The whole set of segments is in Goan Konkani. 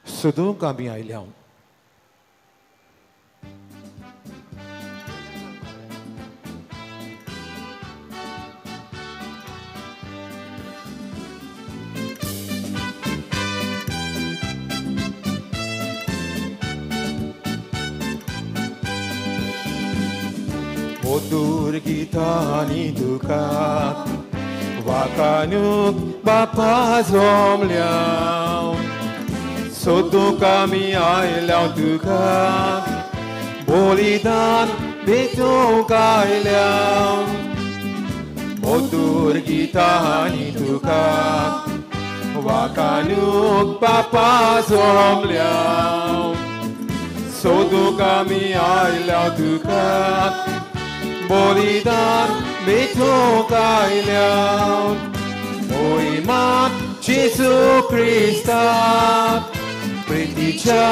सोदूंक आमी आयल्या. मधुर गितांनी तुका वाकानूक बापा जोमल्या, सोदूंक आमी आयल्या तुका बलिदान भेटूंक आयल्या. मधुर गितांनी तुका वाकानूक बापा जोमल्या, सोदूंक आमी आयल्या तुका बलिदान भेटूंक आयल्या. मोहिमा जेजू क्रिस्ता प्रितीच्या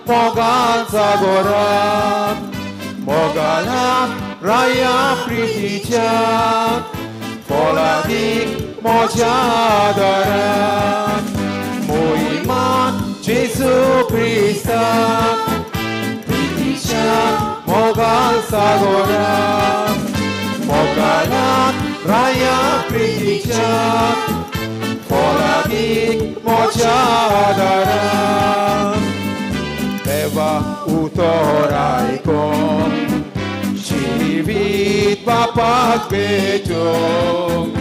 मोगाचा गोरात, मोगाला राया प्रितीच्या फळादीक म्हज्या दारात. मोहिमा जेजू क्रिस्ता प्रितीच्या मोगाचा गोरात, मोगाला राया प्रितीच्या फळादीक म्हज्या दारात. देवा उतर आयकून जिवीत बापाक भेटूंक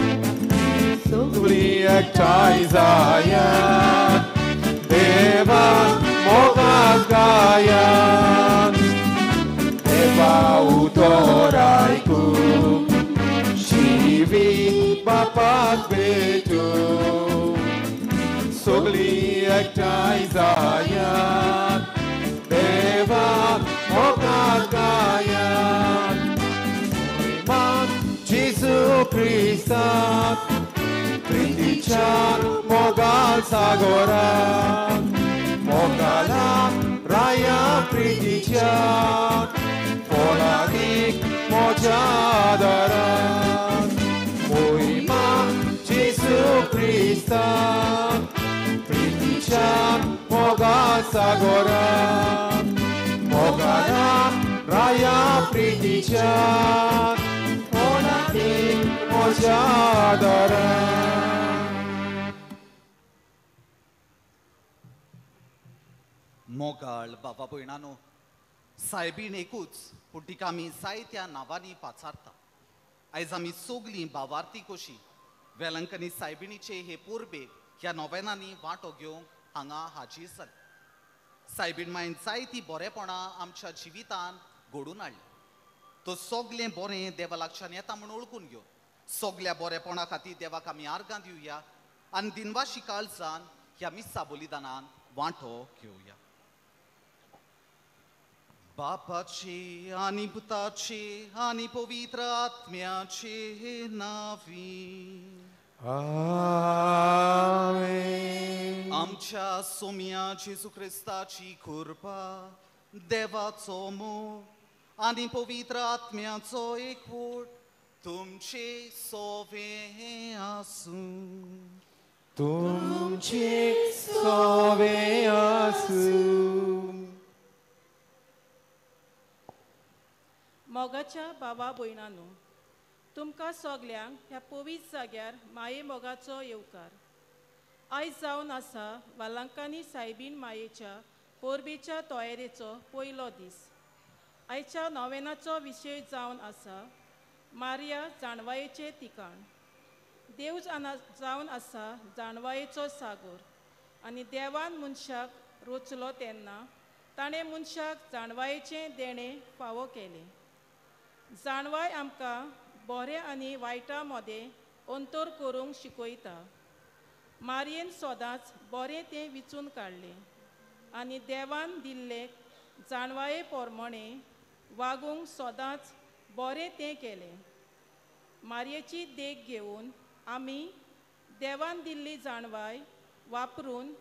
सगळीं एकठांय जायात, देवा मोगाक गायात. देवा उतर आयकूंक जिवीत बापाक भेटूंक सगळीं एकठांय जायात, देवा मोगाक गायात. मोहिमा जेजू क्रिस्ताक प्रितीच्या मोगाचा गोरात, मोगाला राया प्रितीच्या फळादीक म्हज्या दारात. मोहिमा जेजू क्रिस्ताक प्रितीच्या मोगाचा गोरात, मोगाला राया प्रितीच्या फळादीक म्हज्या दारात. मोगाळ बाबा भयणानो, सायबीण एकूच पूण तिका आमी जायत्या नांवांनी पाचारता. आयज आमी सगलीं भावार्थी कशी वेलंकनी सायबिणीचे हे परबेक ह्या नोवेनांनी वांटो घेवंक हांगा हाजीर जाले. सायबीण मायन जायतीं बरेपणां आमच्या जिवितान घडून हाडली. तो सगलें बरें देवा लागच्यान येता म्हूण वळखून घेवन सगल्या बरेपणा खातीर देवाक आमी आर्गां दिवया आनी दिनवाशी काळजान ह्या मिसा बलिदानान वांटो घेवया. बापाचे आनी पुताचे आनी पवित्र आत्म्याचे नांवी आमेन. आमच्या सोम्या जेजू क्रिस्ताची कृपा, देवाचो मोग आनी पवित्र आत्म्याचो एकवट तुमचे सोवे आसूं. तुमचे सोवे आसूं. मोगाच्या बाबा भयणानो, तुमकां सगल्यांक ह्या पवित्र जाग्यार माये मोगाचो येवकार. आयज जावन आसा वालांकानी सायबीण मायेच्या परबेच्या तयारेचो पयलो दीस. आयच्या नोवेनाचो विशय जावन आसा मारिया जाणवायेचें ठिकाण. देव जावन आसा जाणवायेचो सागोर आनी देवान मनशाक रचलो तेन्ना ताणें मनशाक जाणवायेचें देणें फावो केलें. जाणवाय आमकां बरें आनी वायटा मदें अंतर करूंक शिकयता. मारयेन सदांच बरें तें विचून काडलें आनी देवान दिल्ले जाणवाये प्रमाणे वागूंक सदांच बरें तें केलें. मारयेची देख घेवन आमी देवान दिल्ली जाणवाय वापरून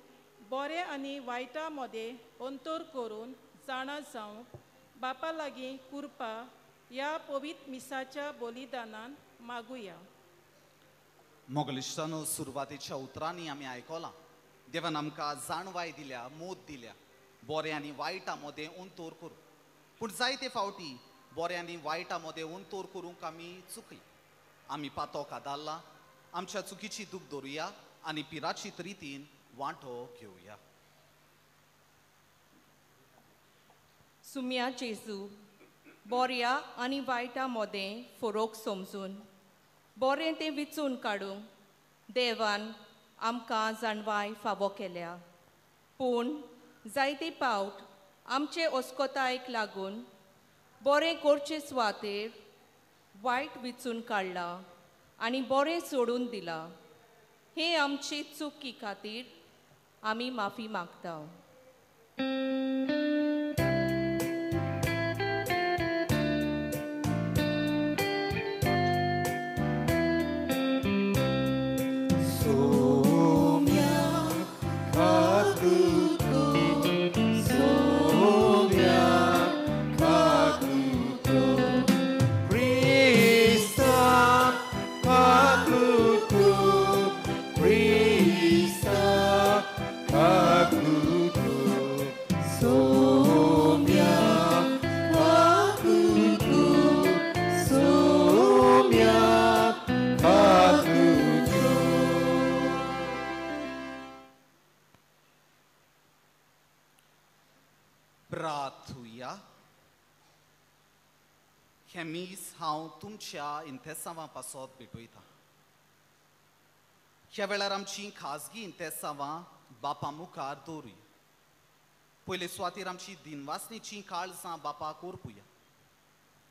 बरें आनी वायटा मदें अंतर करून जाणा जावंक बापा लागीं कृपा ह्या पवित्र मिसाच्या बलिदानान मागुया. मोगलिश्टानो, सुरवातेच्या उतरांनी आमी आयकलां देवान आमकां जाणवाय दिल्या, मोद दिल्या, बरें आनी वायटा मदें अंतर करूं. पूण जायते फावटी बरें आनी वायटा मदें अंतर करूंक आमी चुकली. आमी पातोक आदारला, आमच्या चुकीची दूख दवरुया आनी पिराचीत रितीन वांटो घेवया. सुम्या जेजू, बोऱ्या आनी वायटा मोदें फरोक समजून बोरें तें विचून काडूंक देवान आमकां जाणवाय फावो केल्या. पूण जायते पावट आमचे अस्कोतायेक लागून बोरें करचे सुवातेर वायट विचून काडलां आनी बोरें सोडून दिलां. हे आमचे चुकी खातीर आमी माफी मागता. हें मीस हांव तुमच्या इंतेसांवां पासत भेटयतां. ह्या वेळार आमची खाजगी इंतेसांवां बापा मुखार दवरुया. पयले सुवातेर आमची दिनवासणेचीं काळजां बापाक ओरपुया.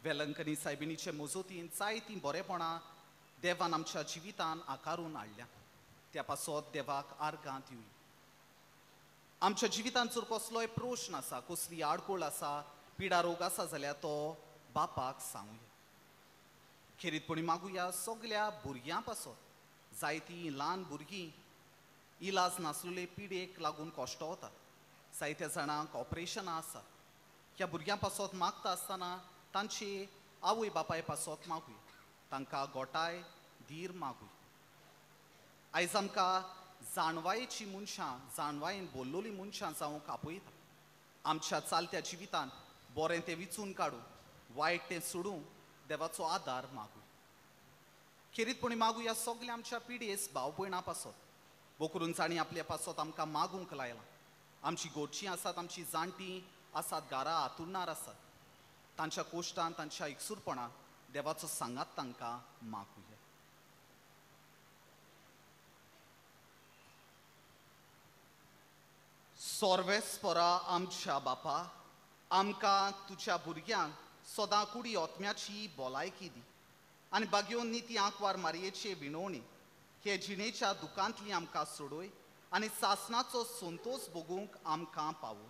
वेलंकनी सायबिणीचे मजतीन जायतीं बरेपणां देवान आमच्या जिवितान आकारून हाडल्या, त्या पासत देवाक आर्गां दिवया. आमच्या जिवितान जर कसलोय प्रश्न आसा, कसली आडखळ आसा, पिडा रोग आसा जाल्यार तो बापाक सांगुया. खेरीतपणी मागुया सगल्या भुरग्यां पासत. जायतीं ल्हान भुरगीं इलाज नासलेले पिडेक लागून कश्टवतात, जायत्या जाणांक ऑपरेशनां आसा. ह्या भुरग्यां पासत मागता आसतना तांचे आवय बापाय पासत मागुया, तांकां गोटाय धीर मागुया. आयज आमकां जाणवायेची मनशां, जाणवायेन बोल्लोली मनशां जावंक आपयता. आमच्या चालत्या जिवितान बरें तें विचून काडूं, वायट तें सोडूं देवाचो आदार मागूया. खेरीतपणी मागुया सगल्या आमच्या पिडेस भाव भयणां पासत, बोकरून जाणी आपल्या पासत आमकां मागूंक लायलां. आमची गोडचीं आसात, आमची जाणटीं आसात, घरा आतुरणार आसात, तांच्या कोश्टान तांच्या एकसूरपणान देवाचो सांगात तांकां मागुया. सोर्वेस्परा आमच्या बापा, आमकां तुज्या भुरग्यांक सदां कुडी ओतम्याची भलायकी दी आनी बागयोन निती आंकवार मारयेचे विणवणी हे जिणेच्या दुकांतली आमकां सोडय आनी सासणाचो संतोश भोगूंक आमकां पावो.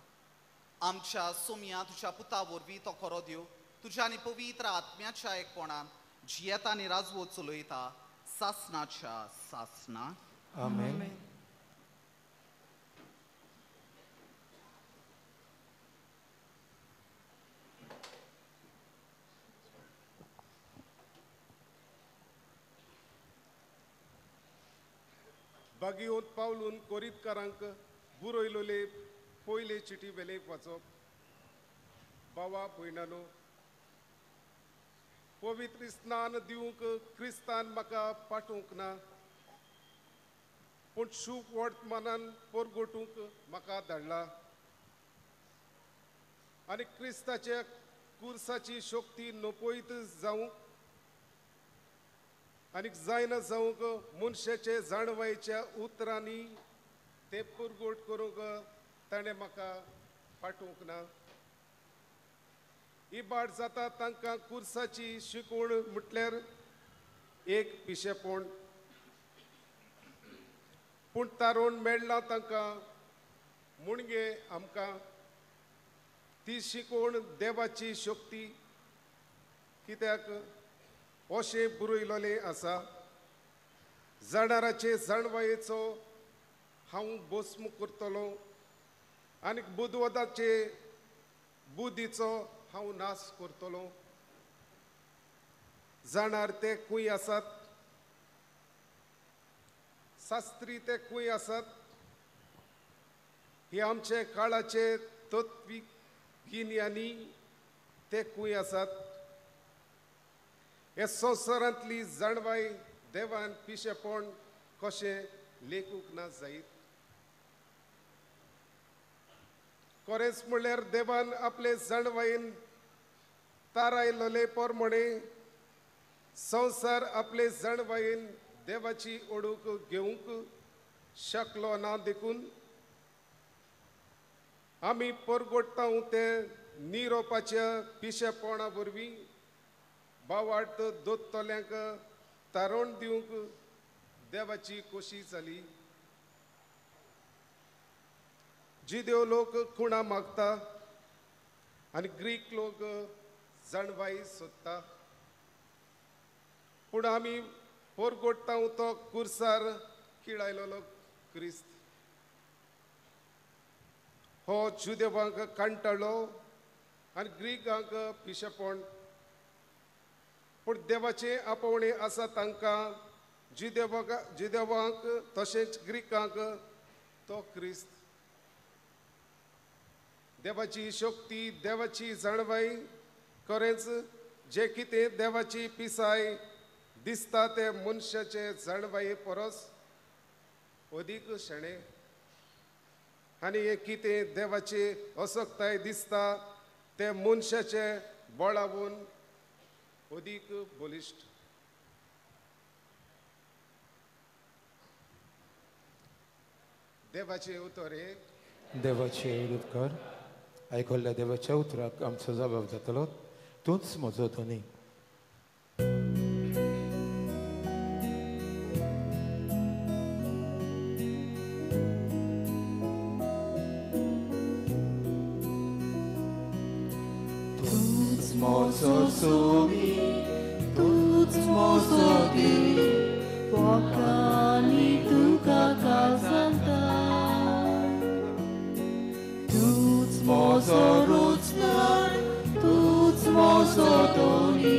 आमच्या सोमया तुज्या पुता वरवीं तो खरो देव तुज्या आनी पवित्र आत्म्याच्या एकपणान जियेता आनी राजवत चलयता सासणाच्या सासणा. आमेन. बागियोत पावलून कोरीतकारांक बुरयलोले पयले चिटी वेलेक वाचप. बावा भयणानो, पवित्र स्नान दिवंक क्रिस्तान म्हाका पाठोवंक ना, पूण शूप वर्तमानान परगोटूंक म्हाका धाडला आनी क्रिस्ताच्या कुर्साची शक्ती नपयत जावंक आनी जायना जावंक मनशाचे जाणवायेच्या उतरांनी ते पुरगोट करूंक ताणें म्हाका पाठोवंक ना. इबाड जाता तांकां कुर्साची शिकवण म्हटल्यार एक पिशेपण, पूण तारोण मेळ्ळां तांकां मुणगे आमकां ती शिकवण देवाची शक्ती, कित्याक अशें बरयलोलें आसा, जाणाराचे जाणवायेचो हांव भस्म करतलो आनी बुदवदाचे बुद्धीचो हांव नाश करतलो. जाणार ते खंय आसात, शास्त्री ते खंय आसात, हे आमचे काळाचे तत्वीक गिन्यानी ते खूंय आसात? हे संवसारांतली जाणवाय देवान पिशेपण कशें लेखूंक ना जायत? खरेंच म्हणल्यार देवान आपले जाणवायेन तारायलोले प्रमाणे संवसार आपले जाणवायेन देवाची ओडूक घेवंक शकलो ना, देखून आमी परगोडटा ते निरोपाच्या पिशेपणा वरवीं बावाट दोत्तल्यांक तारण दिवंक देवाची कोशी जाली. जिदेव लोक खुणा मागता आनी ग्रीक लोक जाणवाय सोदता, पूण आमी पोरगोडटा तो कुर्सार किळायलो क्रिस्त हो जुदेवांक कांटाळो आनी ग्रीकांक पिशेपण. पूण देवाचें आपोवणें आसा तांकां जुदेवांक तशेंच ग्रीकांक तो क्रिस्त. देवाची शक्ती, देवाची जाणवाय, खरेंच जे कितें देवाची पिसाय दिसता ते मनशाचे जाणवाये परस अदीक शेणें, आनी हें कितें देवाची असक्ताय दिसता ते मनशाचे बळावून अदीक बलिश्ट. देवाचें उतर हें. देवाचे उपकार आयकल्ल्या देवाच्या उतराक आमचो जबाब जातलो. तूंच म्हजो धनी. तूंच म्हजो सोबी, तूंच म्हजो देव, लोकांनी तुका काजांता. तूंच म्हजो रोजगार, तूंच म्हजो धनी,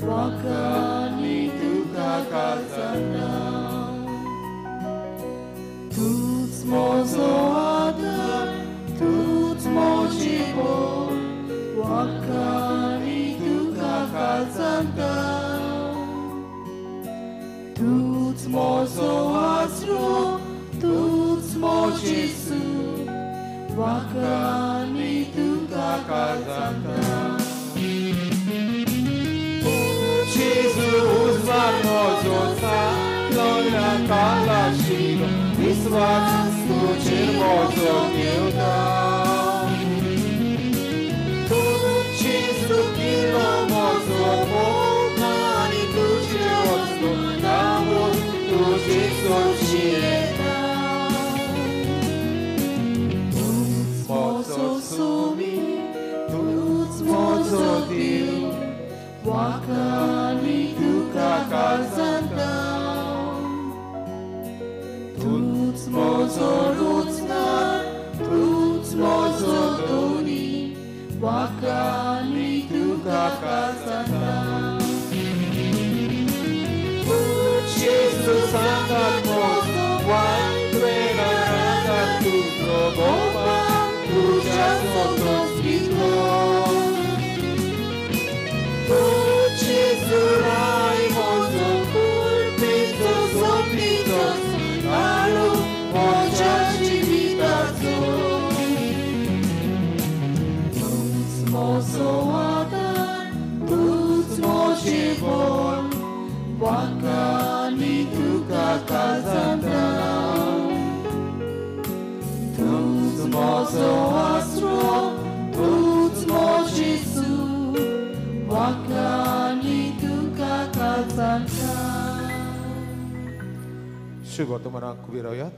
लोकांनी तुका काजांता. तूंच म्हजो आदार, तूंच म्हजी बोल, लोकांनी तुका काजांता. तूंच म्हजो आसरो, तूंच म्हजी सूख, लोकांनी तुका काजांता. जेजू उजवाड म्हजो चालल्या कालाशिलो, विस्वास तुजेर म्हजो घेवता. जेजू किलो म्हजो मोग आनी तुजे वचलो नांव तुजें सोंशियेता. तूंच म्हजो सोबी, तूंच म्हजो देव, लोकांनी तुका काजांता. तूंच म्हजो रोजगार, तूंच म्हजो धनी, लोकांनी तुका काजांता. जेजू सांगात म्हजो वायट वेळार सांगात तुजो भोवमान तुज्या सोदोस दितलो. जेजू राय म्हजो कुर्पेचो सोबीचो आरो म्हज्या जिविताचो. तूंच म्हजो आदार, तूंच म्हजें बळ, लोकांनी तुका काजांता. तूंच म्हजो आसरो, तूंच म्हजी सूख, लोकांनी तुका काजांता. शुभ वर्तमानाक उबी रावयात.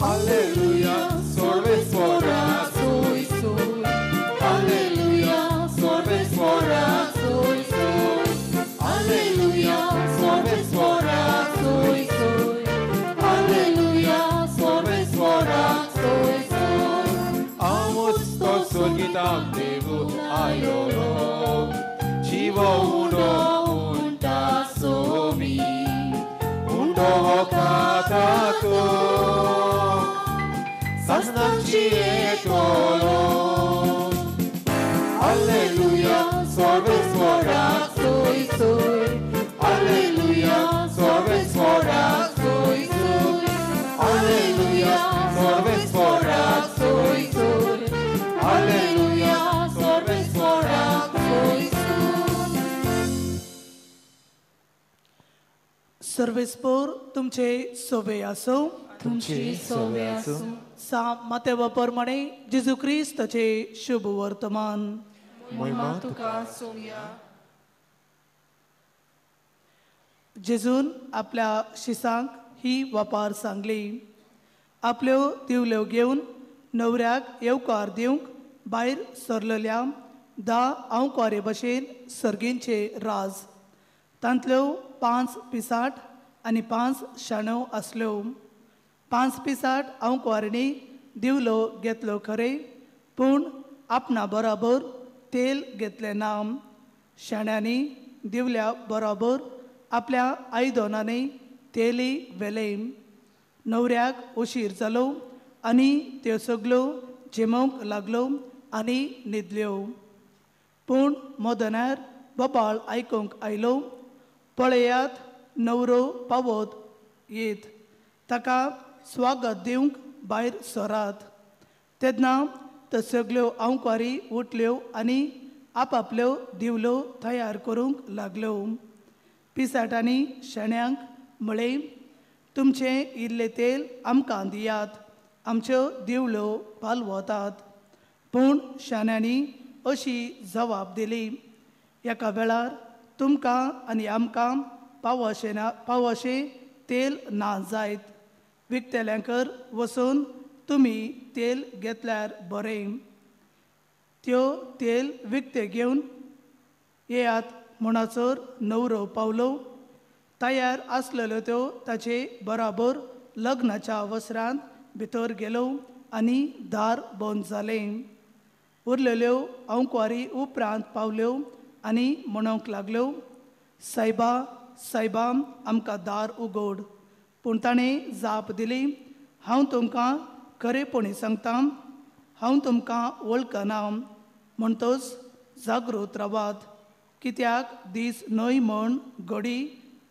Alleluia, sorvesfora, soi soi. Alleluia, sorvesfora, soi soi. Alleluia, sorvesfora, soi soi. Alleluia, sorvesfora, soi soi. जियेतलो. Alleluia, सर्वेस्वराक सोय सोय. Alleluia, सर्वेस्वराक सोय सोय. Alleluia, सर्वेस्वराक सोय सोय. Alleluia, सर्वेस्वराक सोय सोय. सर्वेस्पोर तुमचे सोबे आसो. तुमचे सोबे आसूं. सा मातेवा प्रमाणे जेजू क्रिस्ताचे शुभ वर्तमान. महिमा तुका सोवया. जेजून आपल्या शिसांक ही वपार सांगली. आपल्यो दिवल्यो घेवन न्हवऱ्याक येवकार दिवंक भायर सरलेल्या 10 आंवकारे भशेन सर्गींचे राज. तांतल्यो 5 पिसाट आनी 5 शाण्यो आसल्यो. 5 पिसाट आंवकारांनी दिवलो घेतलो खरें, पूण आपणा बराबर तेल घेतलें ना. शाण्यांनी दिवल्या बराबर आपल्या आयदनांनी तेलय व्हेलें. न्हवऱ्याक उशीर जालो आनी त्यो सगल्यो झेमोवंक लागल्यो आनी न्हिदल्यो. पूण मदनार बोबाळ आयकूंक आयलो, पळयात न्हवरो पावत येत, ताका स्वागत दिवंक भायर सरात. तेन्ना त्यो सगल्यो आंवकारी उठल्यो आनी आपापल्यो दिवल्यो तयार करूंक लागल्यो. पिसाटांनी शेण्यांक म्हळें, तुमचें इल्लें तेल आमकां दियात, आमच्यो दिवल्यो पालवतात. पूण शाण्यांनी अशी जबाब दिली, एका वेळार तुमकां आनी आमकां पावशें ना पावशें तेल ना जायत. विकतेल्यांकर वचून तुमी तेल घेतल्यार बरें. त्यो तेल विकतें घेवन येयात म्हणसर न्हवरो पावलो. तयार आसलेल्यो त्यो ताचे बराबर लग्नाच्या वस्त्रांत भितर गेलो आनी दार बंद जालें. उरलेल्यो आंवकारी उपरांत पावल्यो आनी म्हणूंक लागल्यो, सायबा सायबा आमकां दार उगड. पूण ताणें जाप दिली, हांव तुमकां खरेपणी सांगता, हांव तुमकां वळखना. म्हणटच जागृत रावात, कित्याक दीस न्हय म्हण घडी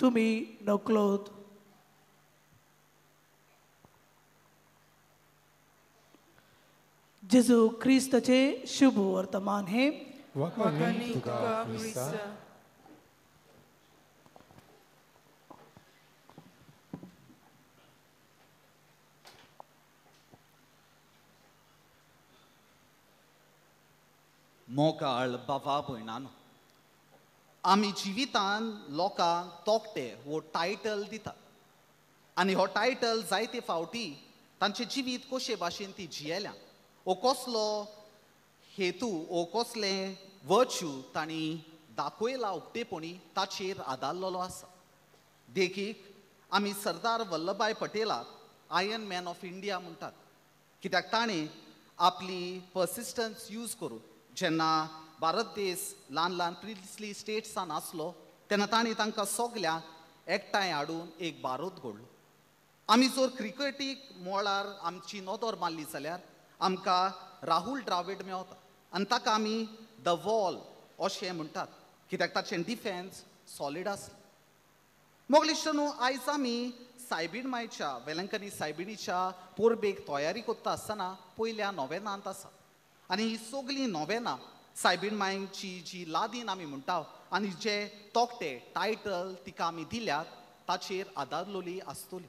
तुमी नकलोत. जेजू क्रिस्ताचे शुभ वर्तमान हे. वाखाणणी तुका क्रिस्ता. मोगाळ बाबा भयणानो, आमी जिवितान लोकांक तोखटे वो टायटल दितात आनी हो टायटल जायते फावटी तांचें जिवीत कशे भाशेन ती जियेल्या वो कसलो हेतू वो कसलें वर्च्यू तांणी दाखयला उक्तेपणी ताचेर आदारलेलो आसा. देखीक आमी सरदार वल्लभभाई पटेलाक आयर्न मॅन ऑफ इंडिया म्हणटात, कित्याक ताणें आपली पर्सिस्टन्स यूज करून जेन्ना भारत देश ल्हान ल्हान प्रिन्सली स्टेट्सान आसलो तेन्ना तांणी तांकां सगल्यांक एकठांय हाडून एक भारत घडलो. आमी जर क्रिकेटीक मळार आमची नदर मारली जाल्यार आमकां राहुल द्राविड मेवता आनी ताका आमी the wall अशें म्हणटात, कित्याक ताचें डिफेन्स सॉलीड आसलें. मोगलिश्ट न्हू, आयज आमी सायबीण मायच्या वेलंकनी सायबिणीच्या पोरबेक तयारी करता आसतना पयल्या नोवेनांत आसा आनी ही सगळीं नोवेनां सायबीण मायची जी लादीन आमी म्हणटा आनी जे तोखटे टायटल तिका आमी दिल्यात ताचेर आदारलेली आसतली.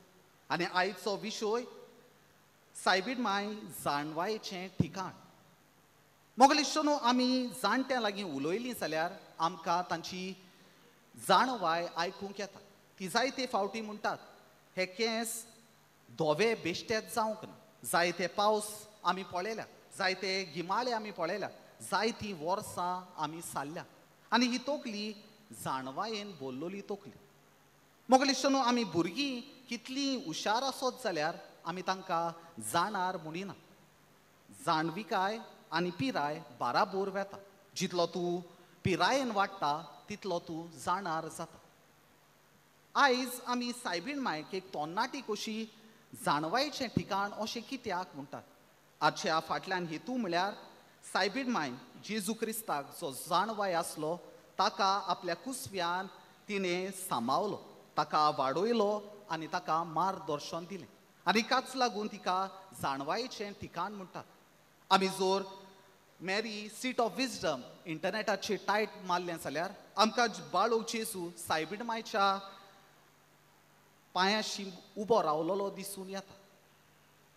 आनी आयचो विशय सायबीण माय जाणवायेचें ठिकाण. मोगलिश्ट न्हू, आमी जाणट्यां लागीं उलयलीं जाल्यार आमकां तांची जाणवाय आयकूंक येता. ती जायते फावटी म्हणटात हे केंस धवे बेश्टेच जावंक ना, जायते पावस आमी पळयल्या, जायते गिमाळे आमी पळयल्या, जायतीं वर्सां आमी सारल्या आनी ही तकली जाणवायेन बोल्लोली तकली. मोगलिश्ट न्हू, आमी भुरगीं कितलीं हुशार आसत जाल्यार आमी तांकां जाणार म्हणिना. जाणविकाय आनी पिराय बाराबोर वेता, जितलो तूं पिरायेन वाडटा तितलो तूं जाणार जाता. आयज आमी सायबीण मायक एक तोन्नाटी कशी जाणवायेचें ठिकाण अशें कित्याक म्हणटात? आजच्या फाटल्यान हेतू म्हळ्यार सायबीण मायन जेजू क्रिस्ताक जो जाणवाय आसलो ताका आपल्या कुसव्यान तिणें सांबावलो, ताका वाडयलो आनी ताका मार्गदर्शन दिलें आनी काच लागून तिका जाणवायेचें ठिकाण म्हणटात. आमी जर मॅरी सीट ऑफ विजडम इंटरनेटाचेर टायट मारलें जाल्यार आमकां बाळोव जेजू सायबीण मायच्या पांयाशी उबो रावलेलो दिसून येता.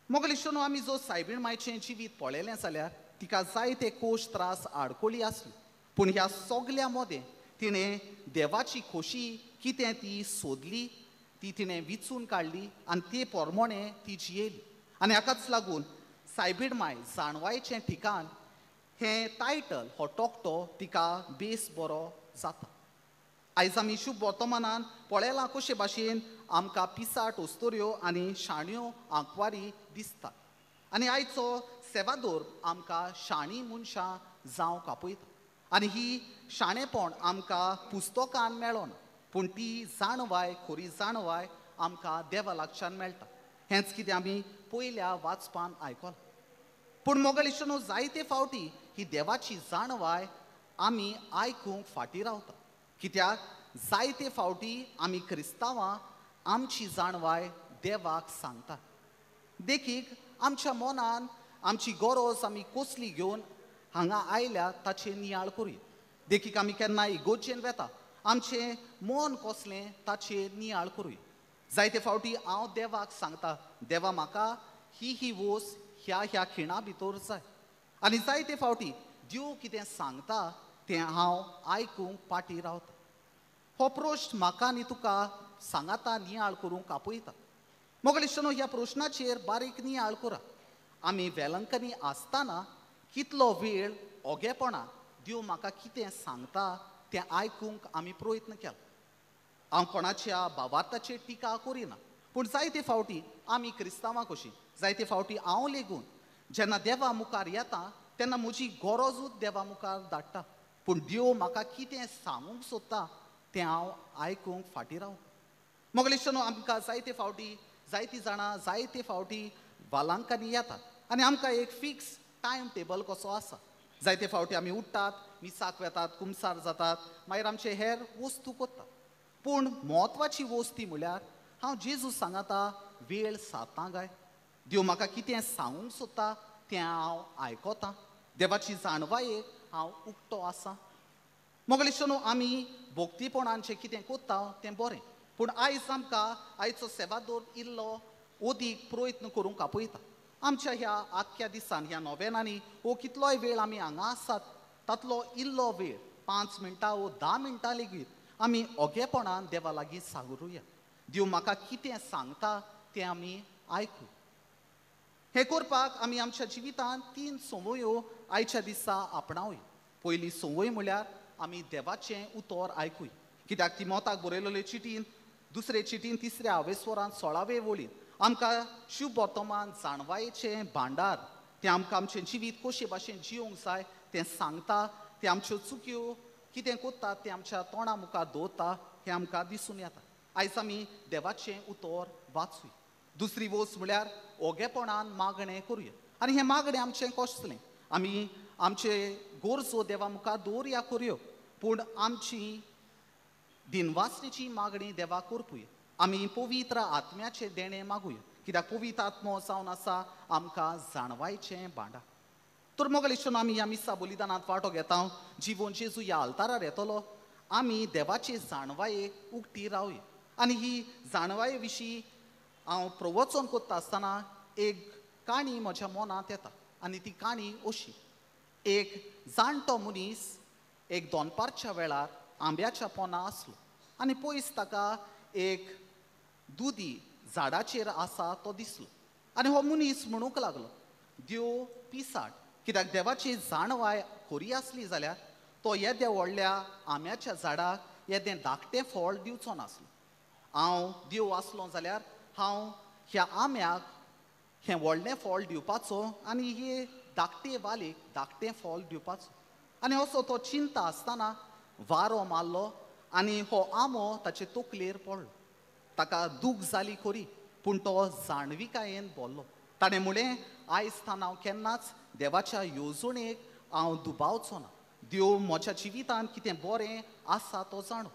मोगलिश्टनो आमी जो सायबीण मायचें जिवीत पळयलें जाल्यार तिका जायते कोश त्रास आडकोळी आसली, पूण ह्या सगल्या मदें तिणें देवाची खोशी कितें ती सोदली, ती तिणें विचून काडली आनी ते प्रमाणे ती जियेली. आनी हाकाच लागून सायबीण माय जाणवायचें ठिकाण हें टायटल हो तकटो तिका बेस बरो जाता. आयज आमी शुभ वर्तमानान पळयलां कशे भाशेन आमकां पिसाट ओस्तोऱ्यो आनी शाण्यो आंकवारी दिसतात आनी आयचो सेवादोर आमकां शाणी मनशां जावंक आपयता आनी ही शाणेपण आमकां पुस्तकान मेळना, पूण ती जाणवाय, खरी जाणवाय आमकां देवा लागच्यान मेळटा. हेंच कितें आमी पयल्या वाचपान आयकलां. पूण मोगलिश्टनो जायते फावटी ही देवाची जाणवाय आमी आयकूंक फाटीं रावता, कित्याक जायते फावटी आमी क्रिस्तांवां आमची जाणवाय देवाक सांगता. देखीक आमच्या मनान आमची गरज आमी कसली घेवन हांगा आयल्या ताचेर नियाळ करुया. देखीक आमी केन्ना इगोर्जेन वेता, आमचें मन कसलें ताचेर नियाळ करुया. जायते फावटी हांव देवाक सांगता, देवा म्हाका ही ही वोस ह्या ह्या खिणा भितर जाय, आनी जायते फावटी देव कितें सांगता तें हांव आयकूंक फाटीं रावता. हो प्रश्न म्हाका आनी तुका सांगाता नियाळ करूंक आपयता. मोगलिश्टनो ह्या प्रश्नाचेर बारीक नियाळ करा. आमी वेलंकनी आसतना कितलो वेळ ओगेपणान देव म्हाका कितें सांगता तें आयकूंक आमी प्रयत्न केला. हांव कोणाच्या भावार्थाचेर टिका करिना, पूण जायते फावटी आमी क्रिस्तांवां कशी जायते फावटी हांव लेगून जेन्ना देवा मुखार येता तेन्ना म्हजी गरजूच देवा मुखार धाडटा, पूण देव म्हाका कितें सांगूंक सोदता तें हांव आयकूंक फाटीं रावता. मोगलिश्टनो आमकां जायते फावटी जायतीं जाणां जायते फावटी वालांकांनी येतात आनी आमकां एक फिक्स टायम टेबल कसो आसा. जायते फावटी आमी उठ्ठात, मिसाक वेतात, कुमसार जातात, मागीर आमचे हेर वस्तू करतात. पूण म्हत्वाची वस्ती म्हळ्यार हांव जेजू सांगाता वेळ सातां गाय, देव म्हाका कितें सांगूंक सोदता तें हांव आयकता, देवाची जाणवायेक हांव उक्तो आसा. मोगलिश्टनो आमी भक्तीपणान जें कितें करता तें बरें, पूण आयज आमकां आयचो सेवादोर इल्लो अदीक प्रयत्न करूंक आपयता. आमच्या ह्या आख्ख्या दिसान ह्या नोवेनांनी हो कितलोय वेळ आमी हांगा आसात तातलो इल्लो वेळ 5 मिनटां वो 10 मिनटां लेगीत आमी ओगेपणान देवा लागीं सागरुया. देव म्हाका कितें सांगता तें आमी आयकू. हें करपाक आमी आमच्या जिवितांत 3 संवयो आयच्या दिसा आपणावया. पयली संवय म्हळ्यार आमी देवाचें उतर आयकूया, कित्याक तिमोताक बरयलेले चिटीन दुसरे चिटीन 3 आवेस्वरान 16वे वळीन आमकां शुभ वर्तमान जाणवायेचें भांडार तें आमकां आमचें जिवीत कशे भाशेन जिवंक जाय तें सांगता, तें आमच्यो चुक्यो कितें करता तें आमच्या तोंडा मुखार दवरता हें आमकां दिसून येता. आयज आमी देवाचें उतर वाचूया. दुसरी वस्त म्हळ्यार ओगेपणान मागणें करुया आनी हें मागणें आमचें कसलें, आमी आमचे गरजो देवा मुखार दवरया करयो, पूण आमची दिनवासणेची मागणी देवाक करपूया. आमी पवित्र आत्म्याचें देणें मागुया, कित्याक पवित्र आत्मो जावन आसा आमकां जाणवायचें भांडार. तर मोगलिश्टनो आमी ह्या मिसा बलिदानांत वांटो घेता, जिवन जेजू ह्या आल्तारार येतलो, आमी देवाचे जाणवायेक उक्ती रावया. आनी ही जाणवाये विशीं हांव प्रवचन करता आसतना एक काणी म्हज्या मनांत येता आनी ती काणी अशी. एक जाणटो मनीस एक दनपारच्या वेळार आंब्याच्या पोना आसलो आनी पयस ताका एक दुदी झाडाचेर आसा तो दिसलो आनी हो मनीस म्हणूंक लागलो, देव पिसाट, कित्याक देवाची जाणवाय खरी आसली जाल्यार तो येद्या व्हडल्या आंब्याच्या झाडाक येदें धाकटें फळ दिवचो नासलो. हांव देव आसलो जाल्यार हांव ह्या आंब्याक हें व्हडलें फळ दिवपाचो आनी हे धाकटे वालीक धाकटें फळ दिवपाचो. आनी असो तो चिंता आसतना वारो मारलो आनी हो आंबो ताचे तकलेर पडलो. ताका दूख जाली खरी, पूण तो जाणविकायेन बोल्लो, ताणें म्हणलें, आयज तान हांव केन्नाच देवाच्या येवजणेक हांव दुबावचो ना. देव म्हज्या जिवितांत कितें बरें आसा तो जाणो,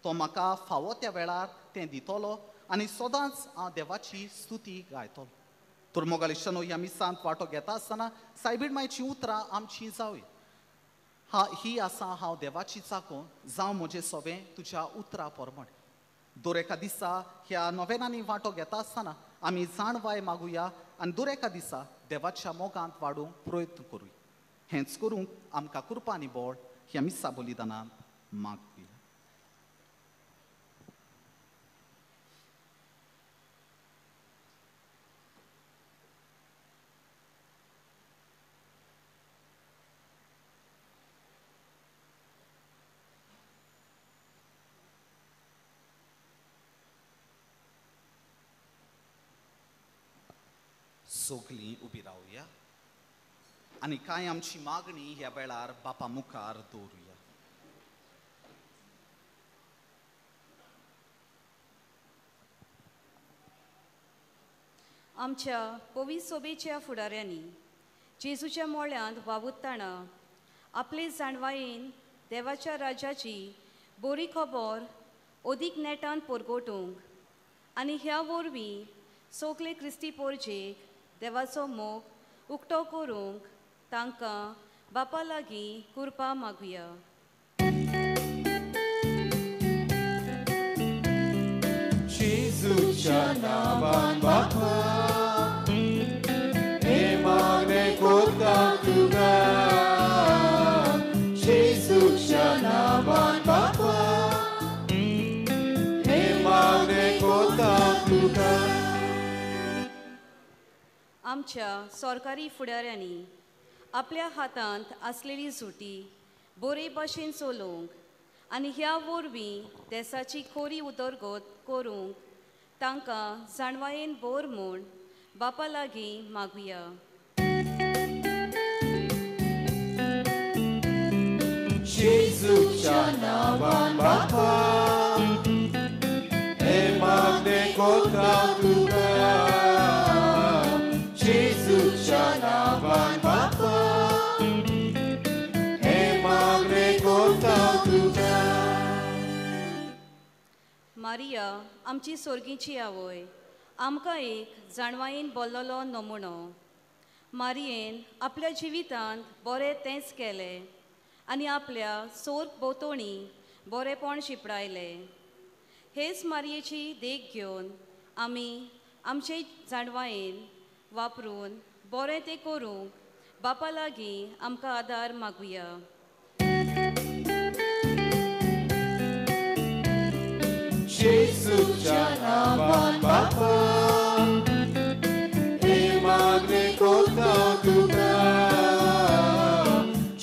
तो म्हाका फावो त्या वेळार तें दितलो आनी सदांच हांव देवाची स्तुती गायतलो. तर मोगाळ इश्टांनो, ह्या मिसांत वांटो घेता आसतना सायबीण मायचीं उतरां आमचीं जावया. हा ही आसा हांव देवाची चाको, जावं म्हजें सोबें तुज्या उतरां प्रमाणें. दर एका दिसा ह्या नोवेनांनी वांटो घेता आसतना आमी जाणवाय मागुया आनी दर एका दिसा देवाच्या मोगांत वाडूंक प्रयत्न करूया. हेंच करूंक आमकां कृपा आनी बळ ह्या मिसा बलिदानांत मागुया. सगलीं उबी रावया आनी कांय आमची मागणी ह्या वेळार बापा मुखार दवरुया. आमच्या पवित्र सोबेच्या फुडाऱ्यांनी जेजूच्या मोळ्यांत वावुरतना आपले जाणवायेन देवाच्या राज्याची बरी खबर अदीक नेटान परगटूंक आनी ह्या वरवीं सगळे क्रिस्ती पोरजेक देवाचो मोग उक्तो करूंक तांकां बापा लागीं कृपा मागुया. जेजूच्या नांवान बापा हे मागणें करता तुका, जेजूच्या नांवान बापा हे मागणें करता तुका. आमच्या सरकारी फुडाऱ्यांनी आपल्या हातांत आसलेली सुटी बरे भाशेन चलोवंक आनी ह्या वरवीं देसाची खोरी उदरगत करूंक तांकां जाणवायेन बोर म्हूण बापा लागीं मागुया. जेजूच्या नांवान बापा हे मागणें करता तुका, जेजूच्या नांवान बापा हे मागणें करता तुका. मारिया आमची सोर्गीची आवय आमकां एक जाणवायेन बोल्लोलो नमुनो. मारियेन आपल्या जिवितांत बरें तेंच केलें आनी आपल्या सोर्ग भोंवतणी बरेंपण शिंपडायलें. हेच मारयेची देख घेवन आमी आमचे जाणवायेन वापरून बरें तें करूंक बापा लागीं आमकां आदार मागुया. जेजूच्या नांवान बापा हे मागणें करता तुका,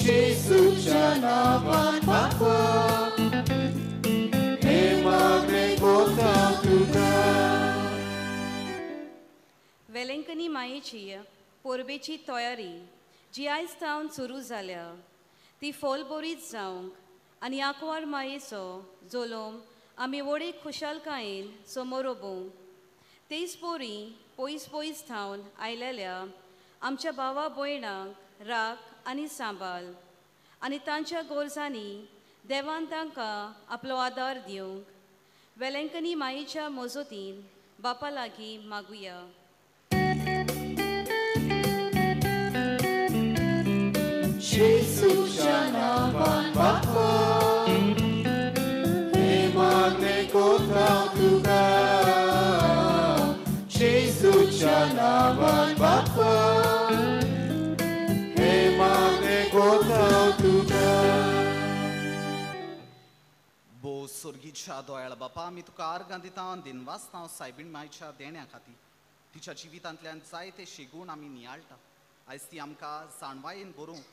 जेजूच्या नांवान बापा हे मागणें करता तुका. वेलंकनी मायेची परबेची तयारी जी आयज सावन सुरू जाल्या ती फोलबरीत जावंक आनी आंकवार मायेचो जलोम आमी व्हडे खुशालकायेन समोर उबूंक तेच पोरी पयस पयस थावन आयलेल्या आमच्या भावा भयणांक राख आनी सांबाळ आनी तांच्या गरजांनी देवान तांकां आपलो आदार दिवंक वेलंकनी मायेच्या मजतीन बापा लागीं मागुया. जेजूच्या नांवान बापा हे मागणें करता तुका, जेजूच्या नांवान बापा हे मागणें करता तुका. भोव सोर्गीच्या दोयाळ बापा, आमी तुका आर्गां दिता दिनवासता सायबीण मायच्या देण्या खातीर. तिच्या जिवितांतल्यान जायते शेगूण आमी नियाळटा. आयज ती आमकां जाणवायेन भरूंक,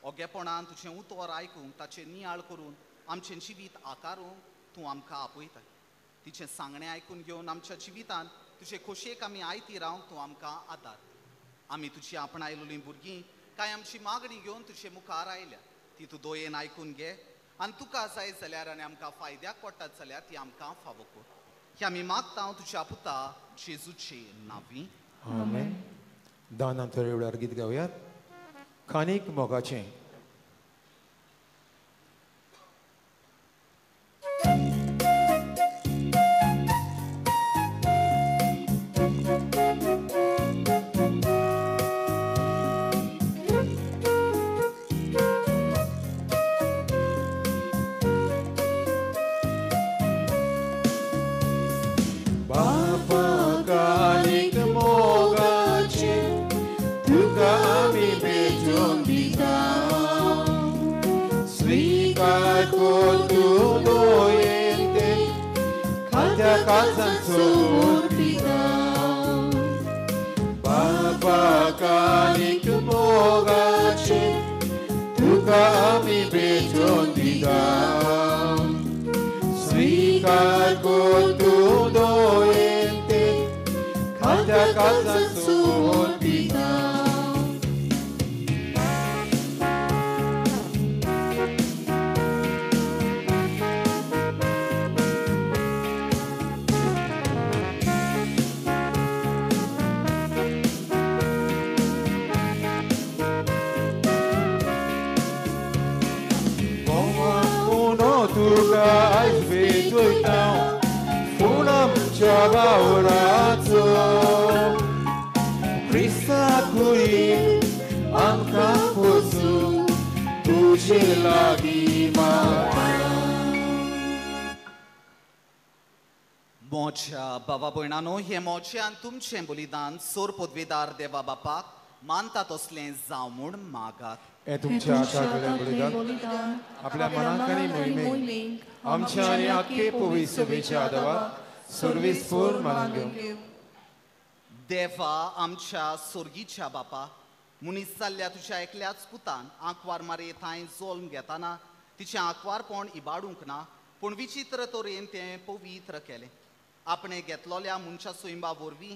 ओगेपणान तुजें उतर आयकूंक, ताचें नियाळ करून आमचें जिवीत आकारूंक तूं आमकां आपयता. तिचें सांगणें आयकून घेवन आमच्या जिवितांत तुजे खोशयेक आमी आयती रावंक तूं आमकां आदार. आमी तुजी आपणायलेलीं भुरगीं कांय आमची मागणी घेवन तुजे मुखार आयल्या ती तूं दोयेन आयकून घे आनी तुका जाय जाल्यार आनी आमकां फायद्याक पडटात जाल्यार ती आमकां फावो कर. ही आमी मागता तुज्या पुता जेजूचे नांवी. आमेन. दानांतर वेळार गीत गावयात खानीक मोगाचें. मोज्या बाबा भयणानो, हें मोजें आनी तुमचें बलिदान सोर पदवेदार देवा बापाक मानता तसलें जावं म्हूण मागात. हें तुमच्या हातांतलें बलिदान आपल्या मनाक आनी मोहिमेक आमच्या आनी आख्खे पवित्र सभेच्या आदावाक सर्वीस पूर्ण मानून घेवं. देवा आमच्या सोर्गीच्या बापा, मनीस जाल्ल्या तुज्या एकल्याच पुतान आंकवार मारे थंय जल्म घेताना तिचें आंकवारपण इबाडूंक ना, पूण विचित्र तरेन तें पवित्र केलें. आपणें घेतलोल्या मनशा सैमा वरवीं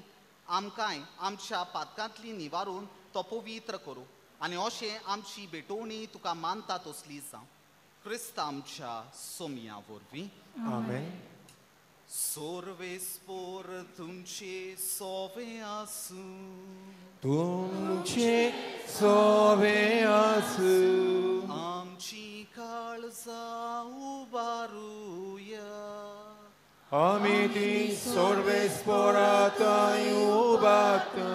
आमकांय आमच्या पातकांतली निवारून तो पवित्र करूं आनी अशें आमची भेटवणी तुका मानता तसली जावं. क्रिस्त आमच्या सोमया वरवीं. आमेन. सोर्वेस्पोर तुमचे सोवे आसूं, तुमचे सोवे आसूं. आमची काळजां उबारुया, आमी ती सोर्वेस्पोरा थंय उबारता.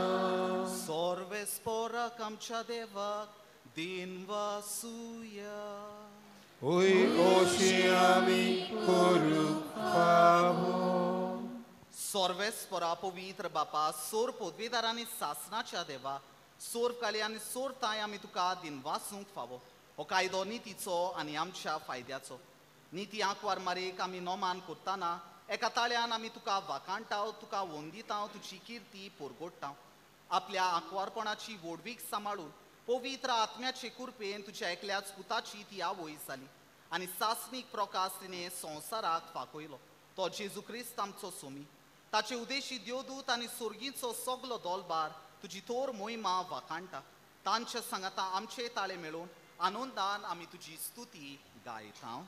सोर्वेस्पोराक आमच्या देवाक दिनवासुया. ओय ओशी आमी करूंक फावो. सोर्वेस्पोरा पवित्र बापा, सोर पदवेदार आनी सासनाच्या देवा, सोर काली आनी सोर ताय आमी तुका दिनवासूंक फावो. हो कायदो नितीचो आनी आमच्या फायद्याचो. निती आंकवार मारेक आमी नोमान करतना एका ताळ्यान आमी तुका वाखाणटाव, तुका वंदिताव, तुजी किर्ती परगोडटाव. आपल्या आंकवारपणाची व्हडवीक सांबाळून पवित्र आत्म्याचे कृपेन तुज्या एकल्याच पुताची ती आवय जाली आनी सासणीक प्रकाश तिणें संवसाराक फांकयलो. तो जेजू क्रिस्त आमचो सोमी. ताचे उदेशी देवदूत आनी सोर्गीचो सगलो दोलबार तुजी थोर मोहिमा वाखाणटा. तांच्या सांगाता आमचे ताळे मेळून आनंदान आमी तुजी स्तुती गायता.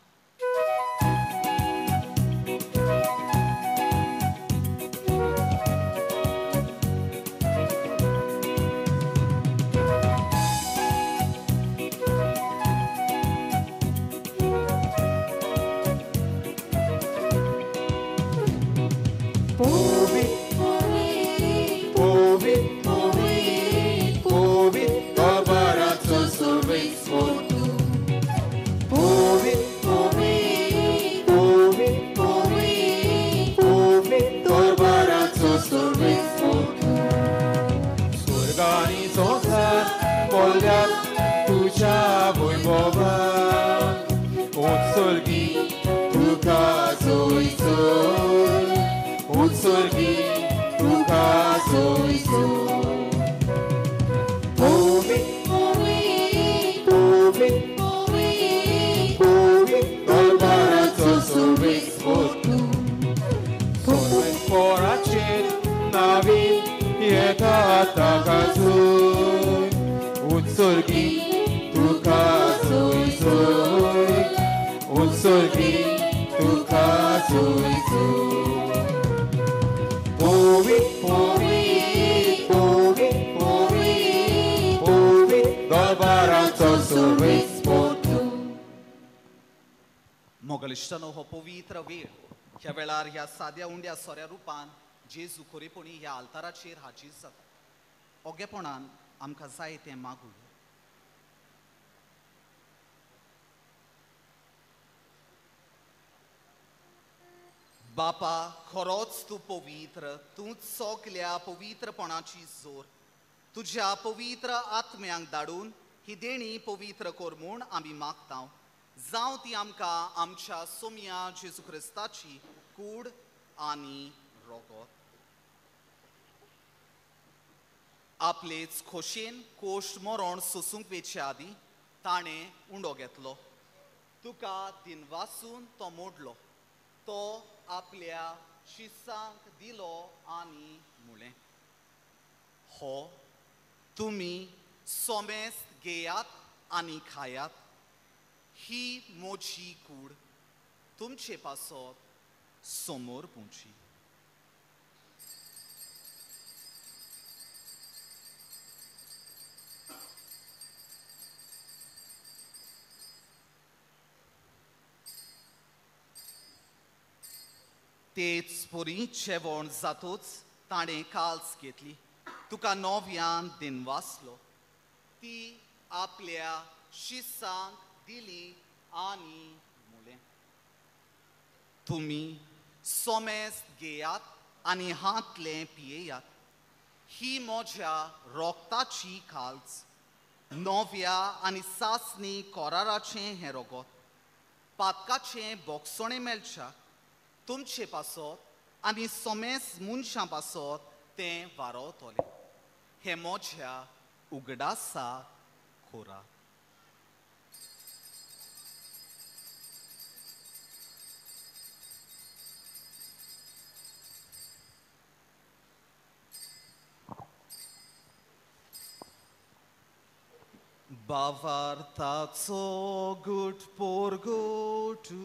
Povi, povi, povi, povi, मोगलिश्टानो हो पवित्र वेळ ह्या वेळार ह्या साद्या उंड्या सोऱ्या रुपान जेजू खरेपणी ह्या आल्ताराचेर हाजीर जाता. ओगेपणान आमकां जाय तें मागूया. बापा खरोच तूं पवित्र, तूं सगल्या पवित्रपणाची जोर. तुज्या पवित्र आत्म्यांक धाडून ही देणी पवित्र कर म्हूण आमी मागता. जावं ती आमकां आमच्या सोम्या जेजू क्रिस्ताची कूड आनी रोगत. आपलेच खोशेन कोश्ट मरण सोसूंक वेचे आदीं ताणें उंडो घेतलो, तुका दिनवासून तो मोडलो, तो आपल्या शिसांक दिलो आनी म्हणलें, हो तुमी सोमेस्त घेयात आनी खायात, ही म्हजी कूड तुमचे पासत समोर पुची. तेच परी जेवण जातूच ताणें काल्स घेतली, तुका नव्यान दिनवासलो, ती आपल्या शिसांक दिली आनी म्हणलें, तुमी सोमेस्त घेयात आनी हांतलें पियेयात, ही म्हज्या रोगताची काल्स, नव्या आनी सासणी कराराचें हें रोगत, पातकाचें बोगसणें मेळच्या तुमचे पासत आनी सोमेस मनशां पासत तें वारोवतलें. हें म्हज्या उगडासा कोरा. बावार्थाचो गुट पोरगोटुया.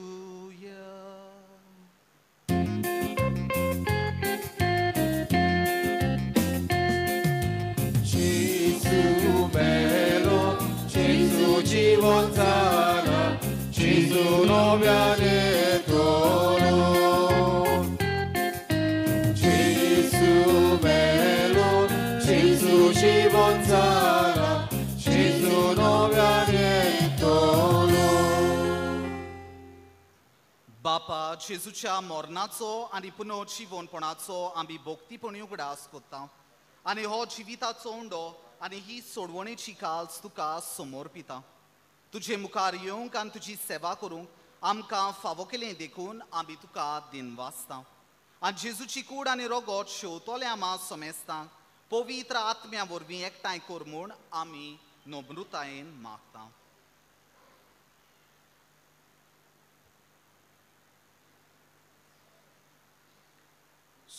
Gesù bello, Gesù jivontana, Gesù noviane toro. Gesù bello, Gesù jivontana, Gesù noviane toro. बापा जेजूच्या मरणाचो आनी पुनर्जिवनपणाचो आमी भक्तीपणी उगडास करता आनी हो जिविताचो उंडो आनी ही सोडवणेची काल्स तुका समोर पिता. तुजे मुखार येवंक आनी तुजी सेवा करूंक आमकां फावो केलें देखून आमी तुका दिनवासता. आनी जेजूची कूड आनी रोगोट शेवतोले आमा समेस्तांक पवित्र आत्म्या वरवीं एकठांय कर म्हूण आमी नम्रतायेन मागता.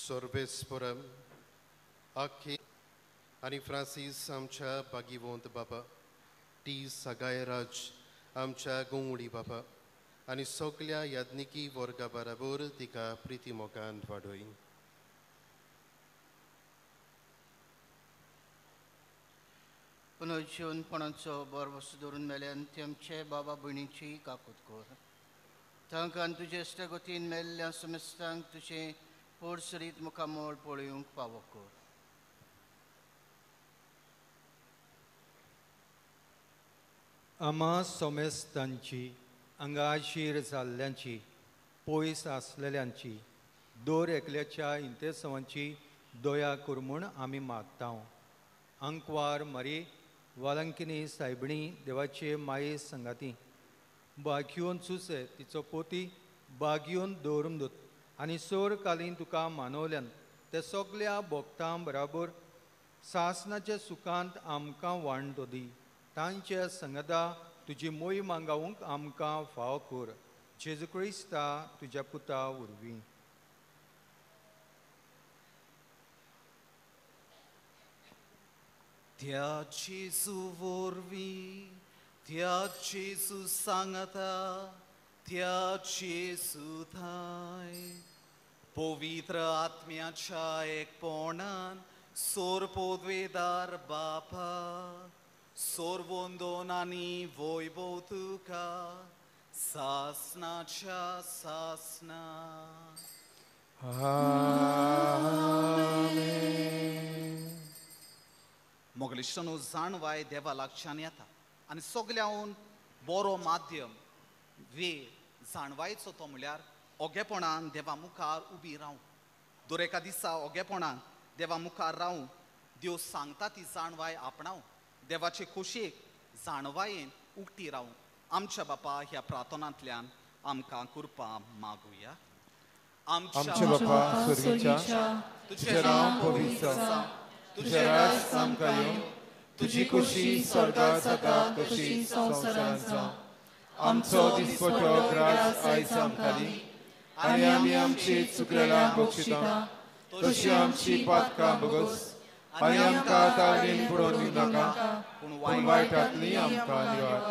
सर्वेस्परम आखे आनी फ्रांसीस आमच्या बागीवंत बाबा, टी सगायराज आमच्या गोंवडी बाबा आनी सगल्या याज्ञिकी वर्गा बराबर तिका प्रिती मोगान वाडय. पुनर्जीवनपणाचो बरवस धरून मेल्यान ते आमचे बाबा भयणीची काकूत कर. तांकां तुजे इश्टागतीन मेल्ल्या समेस्तांक तुजें पोरसरीत मुखामोळ पळोवंक पावो कर. आमा सोमेस्तांची, आंगाशीर जाल्ल्यांची, पयस आसलेल्यांची, दर एकल्याच्या इंतेसांवांची दया कर म्हूण आमी मागता. आंकवार मारी वालंकिनी सायबिणी देवाचे माये संगाती बागयोन सुसे तिचो पोती बागयोन दवरून दूत आनी सोर कालीन तुका मानवल्यान ते सगल्या भोक्तां बराबर सासनाच्या सुखांत आमकां वांटो दी. तांच्या संगता तुजी मोय मांगावंक आमकां फाव कर. जेजू क्रिस्ता तुज्या पुता वरवीं. त्या जेजू वरवीं, त्या जेजू सांगता, त्या जेजू थांय पवित्र आत्म्याच्या एकपणान सोर पोदवेदार बापा, सोरवंदोन आनी वैभव तुका सासनाच्या सासना. आमेन. मोगलिश्टानो जाणवाय देवा लागच्यान येता आनी सगल्याहून बरो माध्यम वे जाणवायचो तो म्हळ्यार ओगेपणान देवा मुखार उबी रावूं. दर एका दिसा ओगेपणान देवा मुखार रावूं, देव सांगता ती जाणवाय आपणावं, देवाचे खोशयेक जाणवायेन उक्ती रावूं. आमच्या बापा ह्या प्रार्थनांतल्यान आमकां कृपा मागुया. आमच्या बापा स्वर्गीच्या, तुझें नांव पवित्र जावं, तुझें राज आमकां येवं, तुजी खोशी स्वर्गात जाता तशी संवसारांत जावं. आमचो दिसपट्टो ग्रास आयज आमकां दी आनी आमी आमची चुकलेलां बक्षिता तशी आमची पातकां बगस आनी आमकां ताळमेन बुडोवन दिवं नाका, पूण वायटांतली आमकां निवार.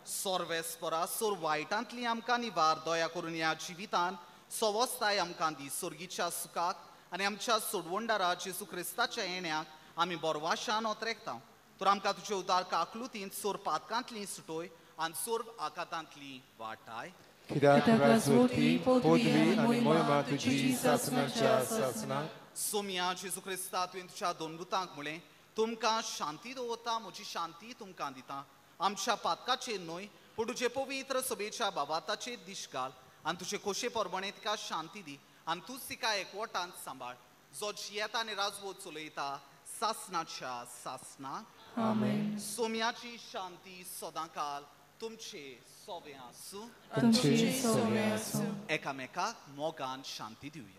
सोर्वेस्परा सोर वायटांतली आमकां निवार. दया करून ह्या जिवितान सवस्ताय आमकां दी. सोर्गीच्या सुखाक आनी आमच्या सोडवणदारा जेजू क्रिस्ताच्या येण्याक आमी बोरवाशान ओतरेकता. तर आमकां तुजे उदार काकलुतीन सोर पातकांतली सुटोय आनी सोर आकातांतली वाटाय. कित्याक राजवटी, पदवी आनी मोहिमा तुजी सासणाच्या सासणाक. सोम्या जेजू क्रिस्ता, तुवें तुज्या दोन दुतांक म्हळें, तुमकां शांती दवरता, म्हजी शांती तुमकां दिता. आमच्या पातकाचेर न्हय पूण तुजे पवित्र सभेच्या बाबाताचेर दिश घाल आनी तुजे खोशे परबणे तिका शांती दी आनी तूंच तिका एकवटान सांबाळ, जो जियेता आनी राजवट चलयता सासणाच्या सासणाक. आमेन. सोम्याची शांती सदांकाल तुमचे सोवे आसूं. तुमचे सोवे आसूं. एकामेकाक मोगान शांती दिवया.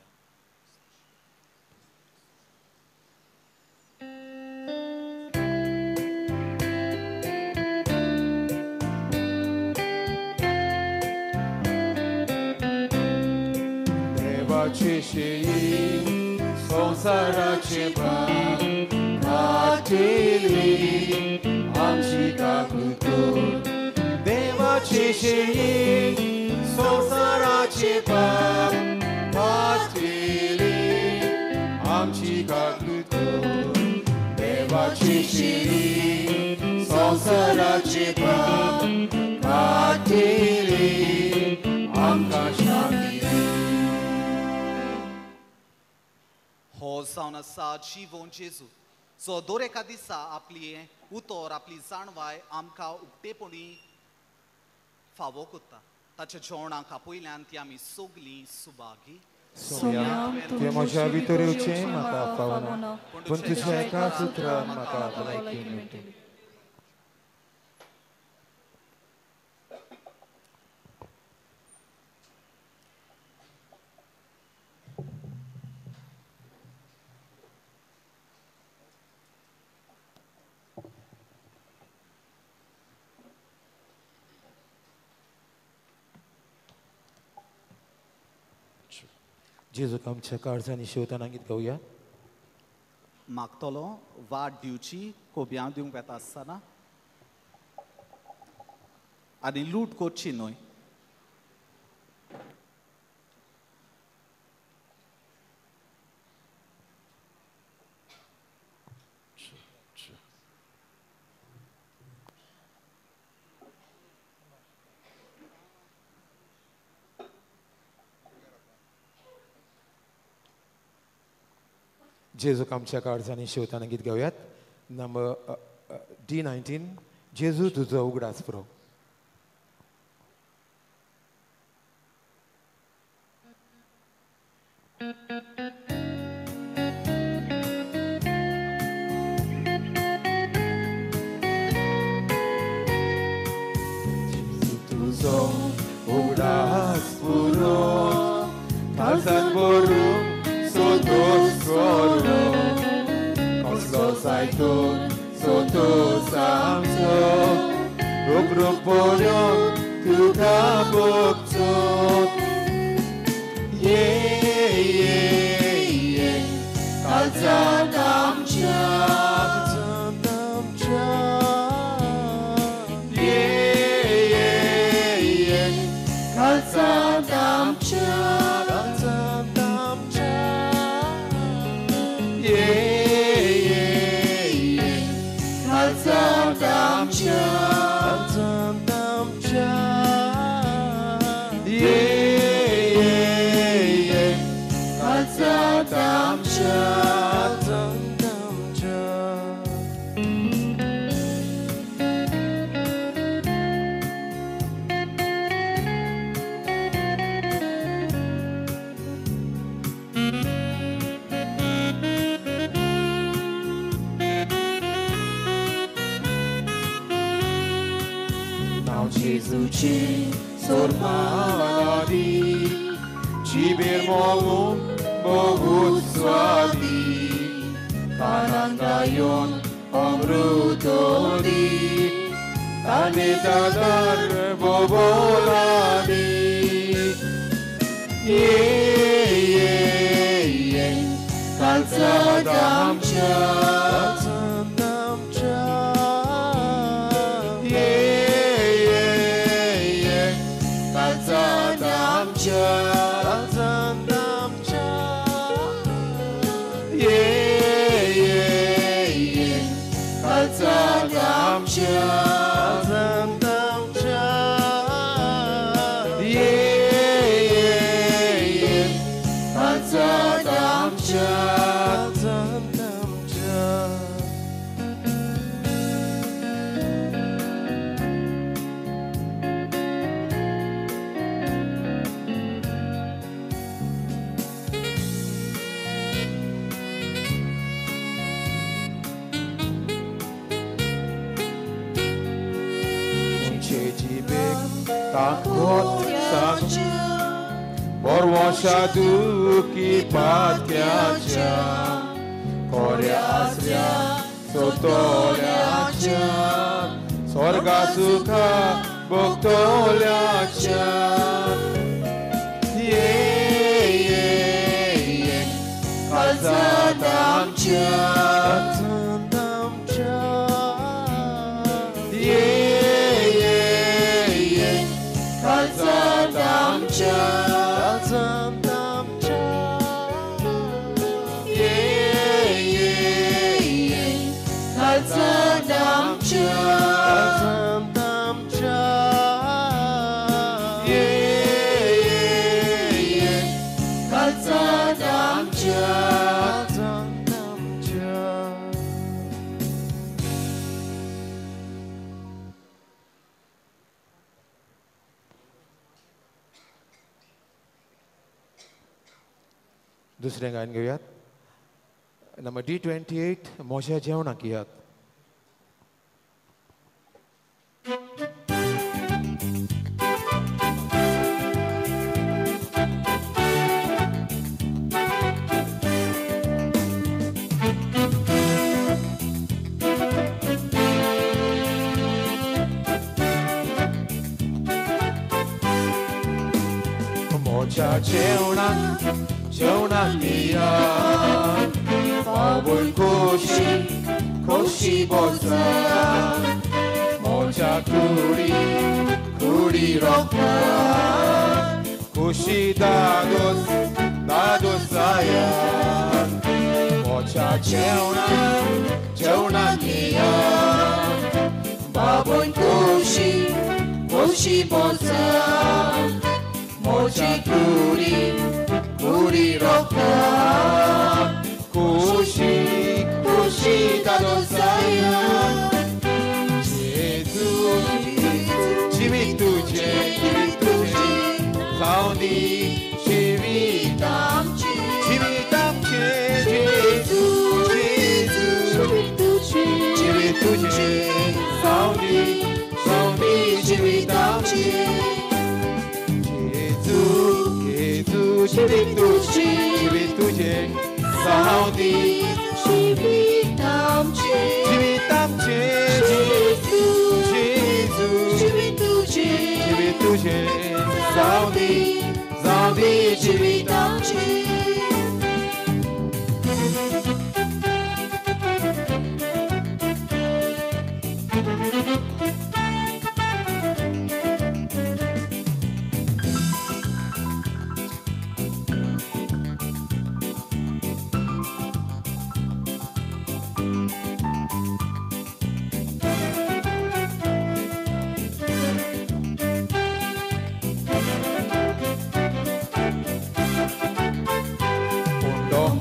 देवाचे शेळी संवसाराचे पाप काडटली आमची काकूत. देवाचे शेळी संवसाराचे पाप काडटली आमची काकूत. देवाचे शेळी संवसाराचे पाप काडटली आमकां शांती. हो जावन आसा जिवोन जेजू, जो दर एका दिसा आपली उतर आपली जाणवाय आमकां उक्तेपणी फावो करता. ताच्या जेवणाक आपयल्यान ती आमी सगलीं सुभागी. तुवें म्हज्या भितर येवचें म्हाका फावना, पूण तुज्या एकाच उतरान म्हाका भलायकी मेळटली. जेजूक आमच्या काळजांनी शिवताना गीत गावया. मागतलो वाट दिवची कोब्यां दिवंक वेता आसतना आनी लूट करची न्हय. जेजूक आमच्या काळजांनी शिवताना गीत गावयात. नंबर D19, जेजू तुजो उगडास पुरो. जेजू तुजो उगडास पुरो, काळजान भरून सोदोस करो, कसलो जायतो सोदोस आमचो, रूप रूप पळोवन तुका भोगचो. ये ये ये काळजांत आमच्या, काळजांत आमच्या, ये ये ये काळजांत आमच्या, काळजांत आमच्या, ये ये ये काळजांत आमच्या, काळजांत आमच्या. आमच्या, काळजांत आमच्या. नांव जेजूचें सोरपानादी, जिबेर मोवून बहुत स्वादी, कानांदा येवन अमृत दी, ताने दादार बोबोलादी. ये ये ये काळजांत आमच्या, काळजांत आमच्या. ये ये ये काळजांत आमच्या, काळजांत आमच्या. ये ये ये काळजांत आमच्या, काळजांत आमच्या. ये ये ये काळजांत आमच्या, काळजांत आमच्या. तुमचे जिबेक ताकद सांग, बरवशा दुखी पात्याच्या, कोऱ्या आसऱ्या सोतोल्याच्या, स्वर्गा सुखा भोगतोल्याच्या. ये ये ये काळजांत आमच्या, काळजांत आमच्या. ये ये ये काळजांत आमच्या, काळजांत आमच्या. ये ये ये काळजांत आमच्या, काळजांत आमच्या. ये ये ये काळजांत आमच्या, काळजांत आमच्या. दुसरें गायन घेवयात. नंबर D28, म्हज्या जेवणाक येयात. म्हज्या जेवणाक जेवणाक येयात, बाबूल खोशी खोशी बसात, म्हज्या कुडी कुडी रोखतात, खोशी दादोस दादोस जायात. म्हज्या जेवणाक जेवणाक येयात, बाबूल खोशी खोशी बसात, म्हज्या कुडी कुडी रोखतात, खोशी खोशी दादोस जायात. जेजू जिवीत तुजें, जिवीत तुजें जावं दी जिवीत आमचें, जिवीत आमचें. जेजू जेजू जिवीत तुजें जावं दी, जावं दी जिवीत आमचें. जेजू जेजू जिवीत तुजें, जिवीत तुजें जावं दी जिवीत आमचें, जिवीत आमचें. जेजू जेजू जिवीत तुजें, जिवीत तुजें जावं दी, जावं दी जिवीत आमचें.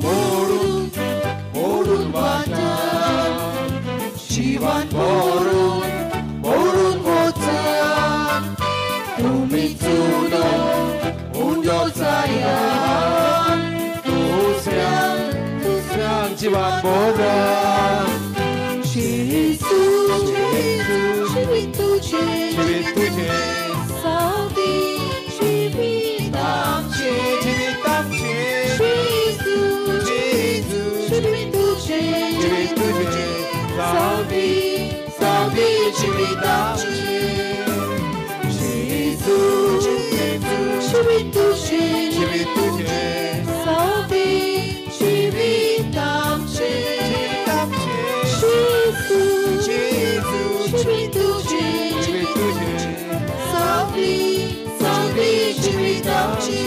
मोडून जिवीत तुझें, जिवीत तुझें, सावदी जिवीत आमचें, जिवीत आमचें, जेजू, जेजू, जिवीत तुझें, जिवीत तुझें, सावदी, सावदी जिवीत आमचें.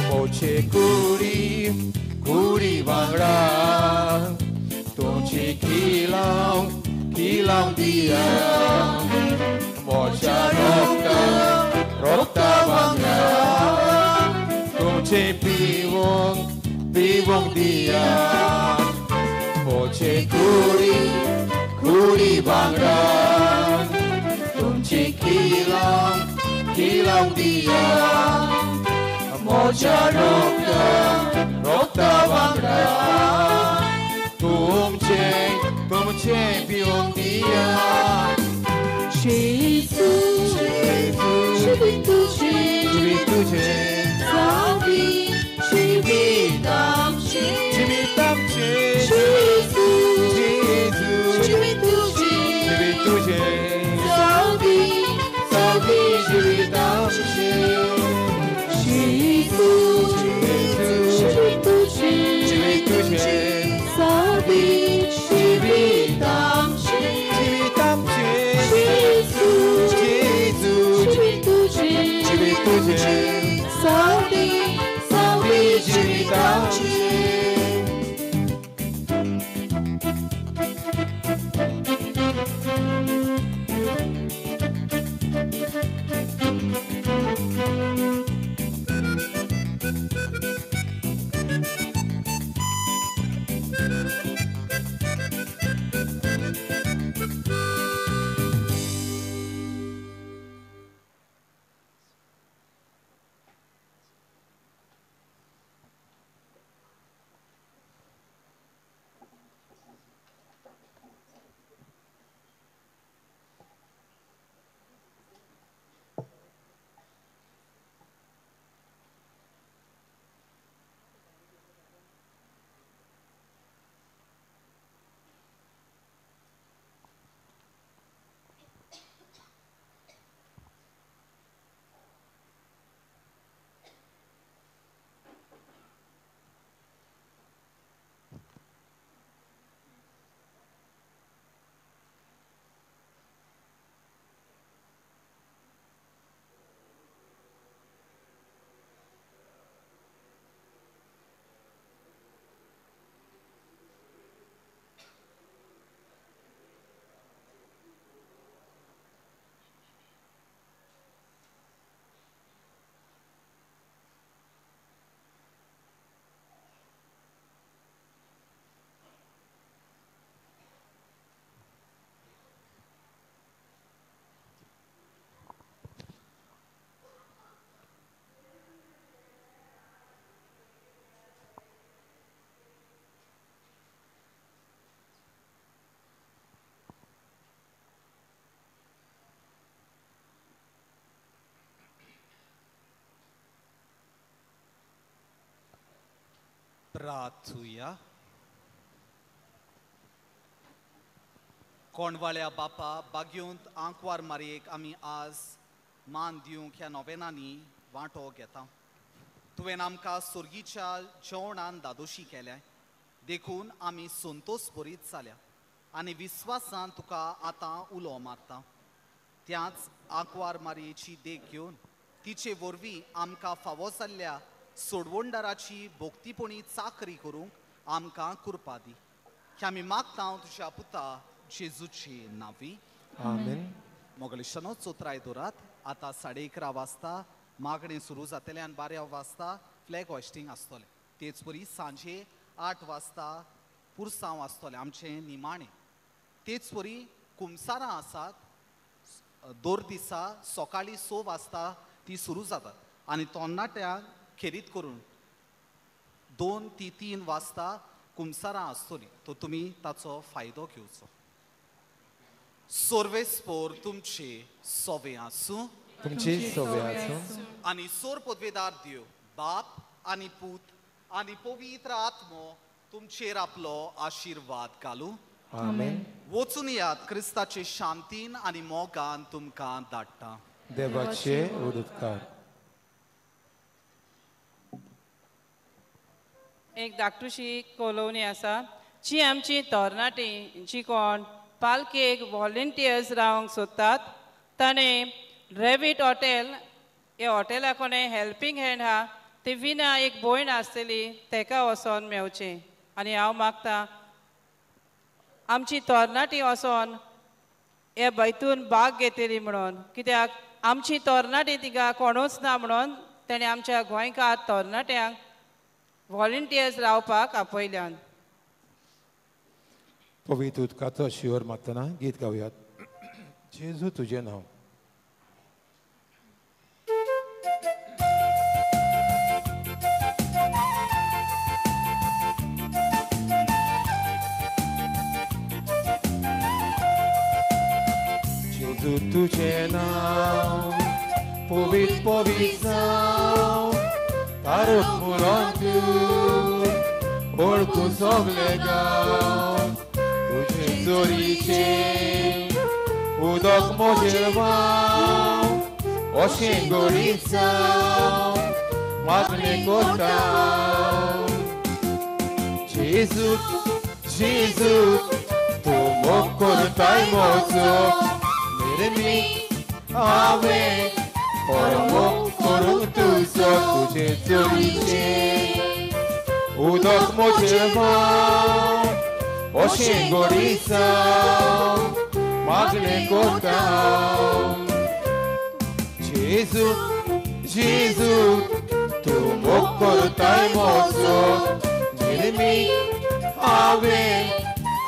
मोचे कुडी कुडी वांगडा तुमची किलाव किलाव दिया, मोच्या रोगता रोगता वांगडा तुमचे पिवंक पिवंक दिया, मोचे कुडी कुडी वांगडा तुमची किलाव किलाव दिया, मोच्या रोगता रोगता वांगडा तुमचे तुमचे पिवंक दिया. जेजू, जेजू, जिवीत तुझें, जिवीत तुझें, सावदी जिवीत आमचें, जिवीत आमचें, जेजू, जेजू, जिवीत तुझें, जिवीत तुझें, सावदी, सावदी जिवीत आमचें, जेजू, जेजू, जिवीत तुझें, जिवीत तुझें, सावदी जिवीत आमचें, जिवीत आमचें, जेजू, जेजू, जिवीत तुझें, जिवीत तुझें, सावदी, सावदी जिवीत जिवीत आमचें. आमचें. प्रार्थुया. कोणवाळ्या बापा बागयोंत आंकवार मारयेक आमी आज मान दिवंक ह्या नोवेनांनी वांटो घेता. तुवें आमकां सोर्गीच्या जेवणान दादोशी केल्या देखून आमी संतोष बरीत जाल्या आनी विस्वासान तुका आतां उलो मारता. त्याच आंकवार मारयेची देख घेवन तिचे वरवीं आमकां फावो जाल्ल्या सोडवणदाराची भोक्तीपणी चाकरी करूंक आमकां कृपा दी. आमी मागता तुज्या पुता जेजूचे नांवी. आमेन. मोगलिशानो चोत्राय दवरात. आतां 11:30 वाजता मागणें सुरू जातलें आनी 12 वाजता फ्लॅग हॉयस्टींग आसतलें. तेच परी सांजे 8 वाजता पुरसांव आसतलें आमचें निमाणें. तेच परी कुमसारां आसात दर दिसा सकाळीं 6 वाजता ती सुरू जातात आनी तरणाट्यांक खेरीत करून 2 ते 3 वाजता कुमसारां आसतलीं. तो तुमी ताचो फायदो घेवचो. सोर्वेस्पोर तुमचे सोवे आसूं, तुमची सोवे आसूं. आनी सोर पदवेदार देव बाप आनी पूत आनी पवित्र आत्मो तुमचेर आपलो आशिर्वाद घालूं. आमेन. वचून यात क्रिस्ताचे शांतीन आनी मोगान तुमकां धाडटा. देवाचे उपकार. एक धाकटुशी कॉलोनी आसा जी आमची तरणाटी जी कोण पालखेक व्हॉलंटियर्स रावंक सोदतात ताणें रेवीट हॉटेल ह्या हॉटेला कोणें हेल्पींग हँड आहा ती विना एक भयण आसतली तेका वचोन मेवचें. आनी हांव मागता आमची तरणाटी वचोन हे बैतून भाग घेतली म्हणून, कित्याक आमची तरणाटी तिका कोणूच ना म्हणून तेणें आमच्या गोंयकार तरणाट्यांक व्हॉलंटियर्स रावपाक आपयल्यान. पवित्र उदकाचो शिवर मारतना गीत गावयात. जेजू तुजें नांव. जेजू तुजें नांव पवित्र पवित्र नांव तारक म्हणून तूं वळखूं सगले गांव. तुजे जोरीचें उदक म्हजेर व्हांव अशें गोडीत जावं मागणें करता. जेजू जेजू तूं मोग करताय म्हजो निर्मी हांवें खरो मोग करूंक तुजो. तुजे जोरीचें उदक म्हजेर व्हांव अशें गोडीत जावं मागणें करता. जेजू जेजू तूं मोग करताय म्हजो निर्मी हांवें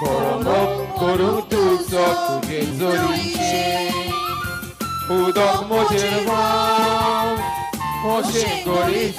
खरो मोग करूंक तुजो. तुजे जोरीचें उदक म्हजेर व्हांव अशें गोडीत.